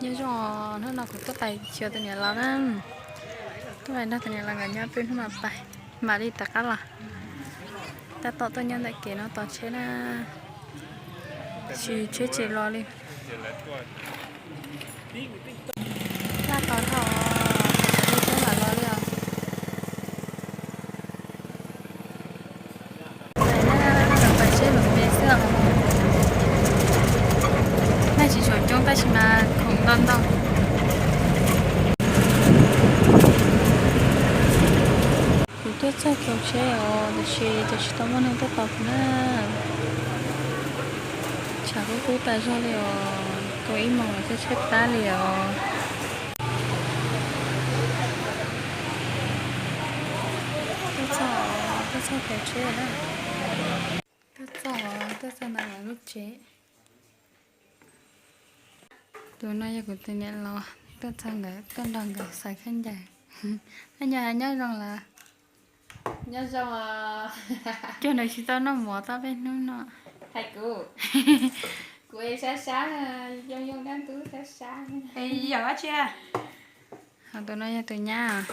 Nyob zoo, hnub no kuv tuaj pais xyuas tus niam laus na. Tuaj pais nrog tus niam laus nkawd nyob peb hnub no pais, mam li rov qab los. Tab tom tuaj nyob ntawm kev no tos tsheb na, tsis tsheb tsis los li. Laj tos dhau, tsheb mam los li os. Pais seb lus me xwb os. Nej tsis tshua coob tab sis mas khoom ntau ntau. Kuv tuaj txog kaum tsheb os, tiam sis tsis tau muaj neeg tuaj tos kuv na. Tshav kub kub tas zog li os, kaum ib moos lawm tsheb plab li os. Tuaj txog, tuaj txog kaum tsheb na. Tuaj txog, tuaj txog ntawm lawv lub tsev. Tus no yog kuv tus niam laus, tuaj txog nkawd tuaj nrog nkawd xaws khaub ncaws. Ab, nyob zoo lawm. Nyob zoo. Cuag nws tsis tau noj mov tau peb hnub no. Hais kuv, kuv es sab sab, yoo yoo dab ntub sab sab. Yog dab tsi? Ho tus no yog tus nyab.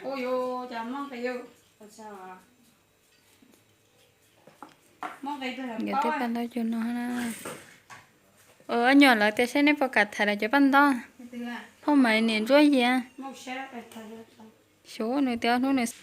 Ua yuav cas mob nqis. Nkawd twb paj ntaub cuag no na. Ua nyuam lawv tias saib nej puas kam thaiv lawv cov paj ntaub. Phauj Maiv niam ntsuab yias. Xyov nws tias ob hnub nws